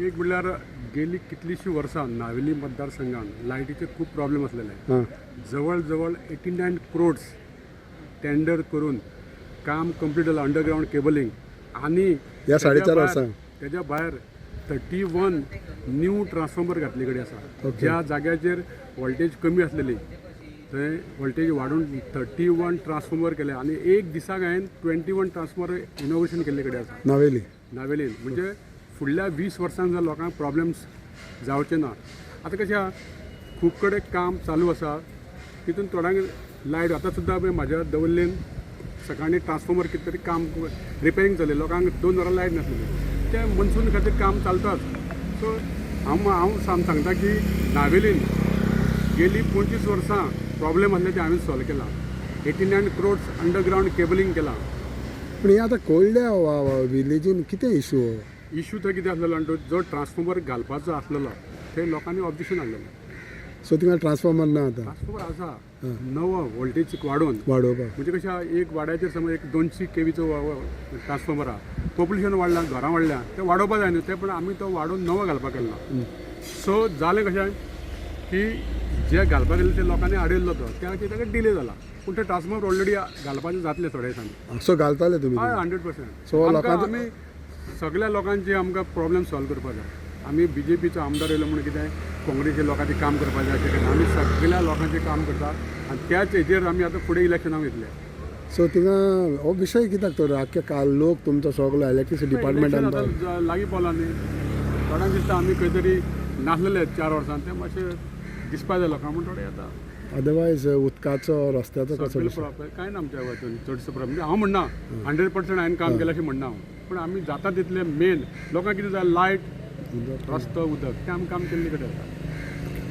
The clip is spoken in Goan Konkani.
एक म्हणल्यार गेली कितलींशीं वर्सां नावेली मतदारसंघान लायटीचे खूब प्रॉब्लेम आसलेले. जवळ जवळ 89 क्रोड्स टेंडर करून काम कंप्लीट जालां, अंडरग्रावंड केबलिंग. आनी ह्या 4.5 वर्सां तेज्या भायर 31 न्यू ट्रान्सफॉर्मर घातले कडेन आसा. ज्या जाग्याचेर वोल्टेज कमी आसलेली थंय वोल्टेज वाडून 31 ट्रान्सफॉर्मर केले आनी एक दिसाक हांवें 21 ट्रान्सफॉर्मर इनोग्रेशन केल्ले कडेन आसा नावेली. नावेलीन. म्हणजे फुडल्या 20 वर्सांक जर लोकांक प्रॉब्लेम्स जावचे ना. आतां कशें आहा, खूब कडेन काम चालू आसा, तितून थोड्यांक लायट आतां सुद्दां पळय म्हाज्या दवल्लेन सकाळीं ट्रान्सफॉर्मर कितें तरी काम रिपेरींग चल्लें, लोकांक 2 वरां लायट नासलेली. ते मनसून खातीर काम चलताच. सो हांव हांव सांगता की नावेलीन गेली 25 वर्सां प्रॉब्लेम आसले ते हांवें सॉल्व केला. 89 क्रोड्स अंडरग्रावंड केबलिंग केलां. पूण हे आतां कोळड्या विलेजीन कितें इशू? इशू थंय कितें आसलेलो आनी जो ट्रान्सफॉर्मर घालपाचो आसलेलो थंय लोकांनी ऑब्जेक्शन हाडलेलें. सो थिंगा ट्रान्सफॉर्मर ना आतां? ट्रान्सफॉर्मर आसा, नवो वोल्टेज वाडोवन वाडोवपाक. म्हणजे कशें आहा, एक वाड्याचेर समज एक 200 केवीचो ट्रान्सफॉर्मर आहा, पॉप्युलेशन वाडलां, घरां वाडल्या, ते वाडोवपा जाय न्हू ते, पण आमी तो वाडोवन नवो घालपाक केलो. सो जालें कशें की जे घालपाक गेले ते लोकांनी आडयल्लो तो, त्या खातीर ताका डिले जाला. पूण ते ट्रान्सफॉर्मर ऑलरेडी घालपाचें जातलें थोड्या दिसांनी. सो घालताले तुमी? हय, 100%. सो लोकांचो आमी सगळ्या लोकांची आमकां प्रॉब्लेम सॉल्व करपाक जाय. आमी बीजेपीचो आमदार येयलो म्हणून कितें काँग्रेसी लोकांचें काम करपाक जाय अशें करिना. आमी सगळ्या लोकांचें काम करता आनी त्याच हेजेर आमी आतां फुडें इलेक्शनाक वयतले. सो थिंगा हो विशय कित्याक तर आख्खे काल लोक तुमचो सगलो इलेक्ट्रिसिटी डिपार्टमेंटान आतां लागीं पावला न्ही, थोड्यांक दिसता आमी खंय तरी नासलेले 4 वर्सां, ते मातशें दिसपा जाय लोकांक म्हूण थोडे येता. अदरवायज उदकाचो रस्त्याचो कसो? प्रॉब्लेम कांय ना आमच्या वचून चडसो प्रॉब्लेम. हांव म्हणना 100% हांवें काम केलां अशें म्हणना हांव, पूण आमी जाता तितलें मेन लोकांक कितें जाय, लायट, रस्तो, उदक, तें आमी काम केल्ले कडेन आसा.